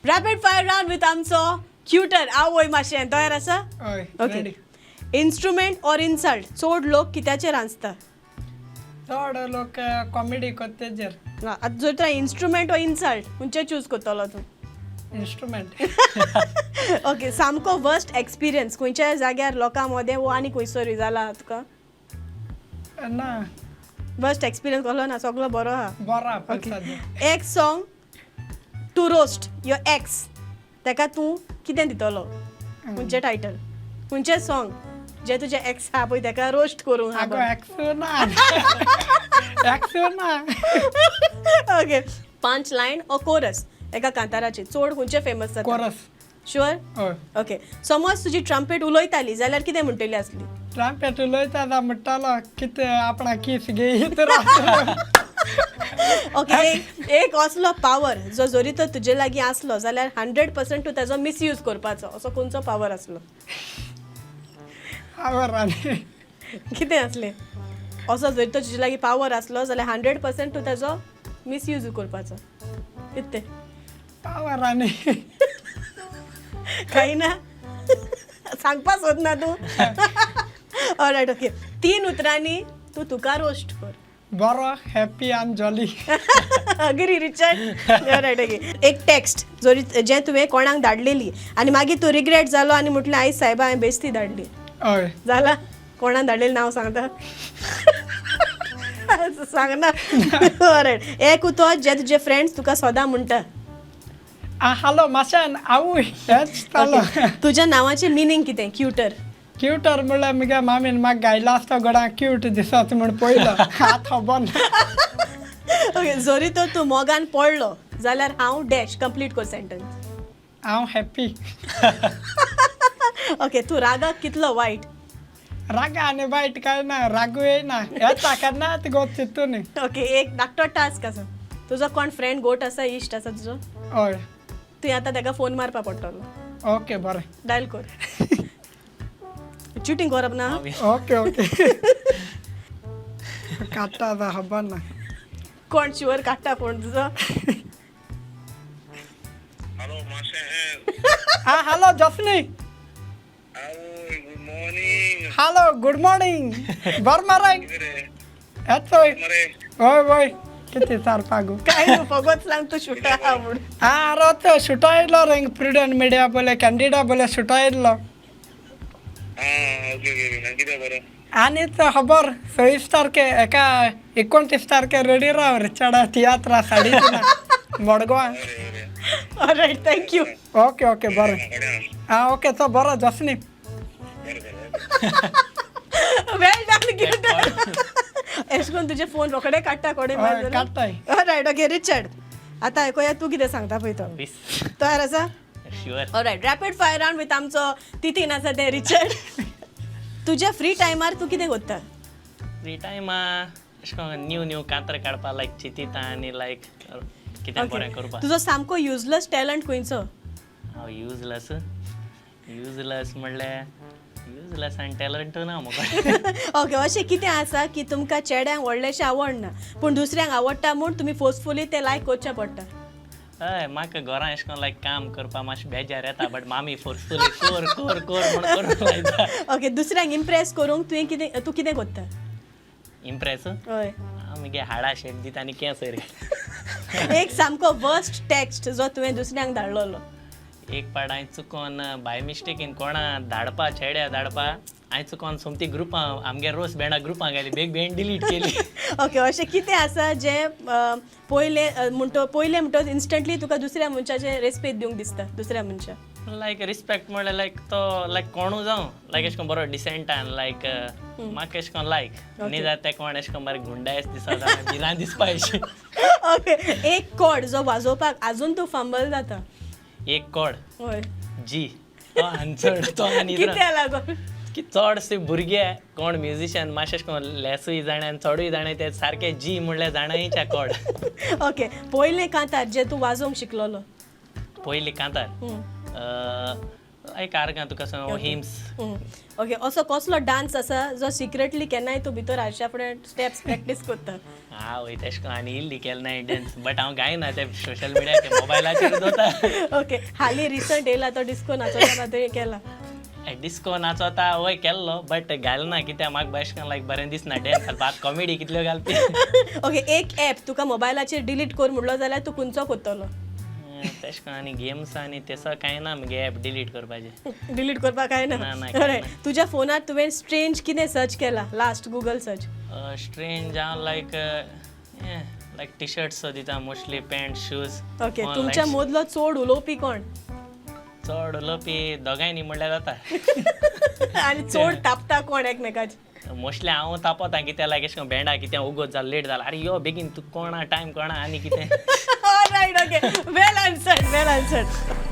Rapid fire round with आमचो क्युटर आवय मातशें तयार आसा? हय. Okay. Ready. Instrument or insult, चड लोक कित्याचेर हांसता? चड लोक कॉमेडी करता तेजेर. आतां जर तुवें इन्स्ट्रुमेंट ऑर इन्सल्ट, खंयचें चूज करतलो तूं? इन्स्ट्रुमेंट. ओके, सामको वर्स्ट एक्सपिरियन्स खंयच्याय जाग्यार लोकां मदें वो आनी खंयसरूय जाला तुका? ना. वर्स्ट एक्सपिरियन्स कसलो ना? सगलो बरो आहा? बरो आहा पयलीं सद्या. एक song to roast your ex, तेका तूं कितें दितलो? खंयचें टायटल, खंयचें सॉंग जें तुजें एक्स आहा पळय तेका रोस्ट करूंक आहा आगो, बरें? एक्स ना, एक्स ना. ओके, पांच लायन ओ कोरस एका कांताराची चड खंयचे फेमस जाता? कोरस. शुअर? हय. ओके, समज तुजी ट्रम्पेट उलयताली जाल्यार कितें म्हणटली आसली? ट्रांपेट उलयता जाल्यार म्हणटालो कितें आपणा कीस घेयत रावतलो. ओके, एक असलो पावर जो जरी तो तुजे लागीं आसलो जाल्यार 100% तूं ताजो मिसयूज करपाचो, असो खंयचो पावर आसलो? पावर आनी कितें आसलें असो जरी तो तुजे लागीं पावर आसलो जाल्यार 100% तूं ताजो मिसयूज करपाचो, कितें तें? पावर आनी कांय ना, सांगपा सोदना तूं? ऑलरायट, ओके, तीन उतरांनी तूं तुका रोस्ट कर. बरो, हॅपी आनी jolly. Agree, Richard? Alright, okay, एक टॅक्स्ट जरी जें तुवें कोणाक धाडलेली आनी मागीर तूं रिग्रेट जालो आनी म्हटलें, आयज सायबा, हांवें बेस्ती धाडली. हय. जाला? कोणाक धाडलेली नांव सांगता? सांगना? ऑलरायट, एक उतर जें तुजे फ्रेंड्स तुका सदां म्हणटा. आ हालो मातशें आवय हेंच जालो. Okay. तुज्या नांवाचें मिनींग कितें, क्युटर? क्युटर म्हणल्यार मुगे मामीन म्हाका गायला आसता गोडा क्यूट दिसत म्हूण पयलो, आतां खबर ना. ओके, जरी तर तूं मोगान पडलो जाल्यार हांव डॅश, कंप्लीट कर सेंटन्स. हांव हॅप्पी. ओके, तूं रागाक कितलो वायट? रागा आनी वायट काय ना, रागू येयना, येता केन्नाच गो चिंतून. ओके, एक धाकटो टास्क आसा. तुजो कोण फ्रेंड गोट आसा, इश्ट आसा तुजो? हय. तुवें आतां ताका फोन मारपा पडटलो. ओके, बरें. डायल कर. चिटींग करप ना. ओके ओके, काडटा आतां, खबर ना. कोण शुअर काडटा फोन तुजो? हॅलो माशें. आ हॅलो जसनी. आवय, good morning. Hello, good morning. बरें मरे? कितें रे? येतोय. मरे. हय वय, कितें सारपा गो? काय न्हू, फकत सांग तूं शुटा आहा म्हूण. आ रोत शुटा येयलो रे, प्रुडंट मिडिया बोले कॅन्डिडा बोले शुटा येयलो. आं, ओके ओके ओके, कितें बरें? आनी तो खबर 26 तारखे एका 29 तारखे रेडी राव, रिचर्डा तियात्रा 3:30 मडगांव. बरें बरें. Alright, thank you. Okay okay, बरें. कडेन. आं ओके, तो बरो जसनी. बरें बरें. वेल डन क्युटर. एश करून तुजे फोन रोखडे काडटा कोणे? हय, काडटाय. ऑलरायट, ओके रिचर्ड, आतां आयकुया तूं कितें सांगता पळय तो. वीस. तयार आसा? Sure. Alright, rapid fire round with आमचो तितीन आसा ते रिचर्ड. तुज्या फ्री टायमार तूं कितें करता? फ्री टायमा अशें करून न्यू न्यू कांतर काडपा लायक चिंतिता आनी लायक कितें बरें करपा. तुजो सामको युजलेस टॅलंट खंयचो? हांव युजलेस, युजलेस म्हणल्यार युजलेस आनी टॅलंट ना म्हाका. ओके, अशें कितें आसा की तुमकां चेड्यांक व्हडलेशें आवडना पूण दुसऱ्यांक आवडटा म्हूण तुमी फोर्सफुली तें लायक करचें पडटा? हय, म्हाका घरां अशें करून लायक काम करपा मातशें बेजार येता, बट मामी फोर्सफुली कर कर कर म्हण करूंक लायता. ओके, दुसऱ्यांक इम्प्रेस करूंक तुवें कितें, तूं कितें करता? इम्प्रेस? हय. हांव मुगे हाडा शेप दिता आनी केंस वयर. एक सामको वर्स्ट टॅक्स्ट जो तुवें दुसऱ्यांक धाडलेलो? एक पाट हांवें चुकोन बाय मिस्टेकीन कोणा धाडपा, चेड्या धाडपा, हांवें चुकोन सोमती ग्रुपां आमगे रोस बँडा ग्रुपां घाली, बेग बेगीन डिलीट केली. ओके, अशें कितें आसा जें पयलें म्हणटो पयलें म्हणटच इन्स्टंटली तुका दुसऱ्या मनशाचें रेस्पेद दिवंक दिसता, दुसऱ्या मनशाक? लायक रिस्पेक्ट म्हणल्यार लायक तो लायक कोणू जावं, लायक अशें करून बरो डिसेंटान लायक म्हाका अशें करून लायक न्ही जाल्यार ते कोण अशें करून बरें गुंडायस दिसता, भिरांत दिसपा अशी. ओके, एक कॉर्ड जो वाजोवपाक अजून तूं फंबल जाता? एक कॉर्ड? हय. जी, तो आनी चड तो आनी कित्या लागून? की चडशे भुरगे कोण म्युजिशियन मातशें अशें करून लेसूय जाणा आनी चडूय जाणा, ते सारके जी म्हणल्यार जाणायच्या कॉर्ड. ओके, पयलें कांतार जें तूं वाजोवंक शिकलोलो? पयली कांतार? लायक आर्गां तुका सांग हिम्स. ओके, असो कसलो डान्स आसा जो सिक्रेटली केन्नाय तूं भितर आरशा फुडें स्टेप्स प्रॅक्टीस करता? हांव वय तेश कोन आनी इल्ली केल ना डान्स, बट हांव गायना ते सोशल मिडियाचे मोबायलाचेर दवरता. ओके, हालीं रिसंट येयला तो डिस्को नाचोता तुवें केला? डिस्को नाचोता वय केल्लो, बट घालना कित्याक म्हाका एशें कोन लायक बरें दिसना डॅन्स घालपा. आतां कॉमेडी कितल्यो घालपी. ओके, एक एप तुका मोबायलाचेर डिलीट कर म्हणलो जाल्यार तूं खंयचो करतलो? तेशें कोन आनी गेम्स आनी तेसो कांय ना मुगे एप डिलीट करपाचें. डिलीट करपाक काय ना? ना, ना, कांय Alright. तुज्या फोनार तुवें स्ट्रेंज कितें सर्च केला लास्ट गुगल सर्च? स्ट्रेंज हांव लायक लायक टी शर्ट्स दिता मोस्टली, पॅन्ट, शूज. ओके, तुमच्या मदलो चड उलोवपी कोण? चड उलोवपी दोगांय न्ही म्हणल्यार जाता. आनी चड तापता कोण एकमेकाचेर? मोस्टली हांव तापोता कित्याक लायक एशें कोन भेंडा कितें उगोत जालें, लेट जाला, आरे यो बेगीन, तूं कोणा टायम कोणा आनी कितें. Right, okay, well answered, well answered.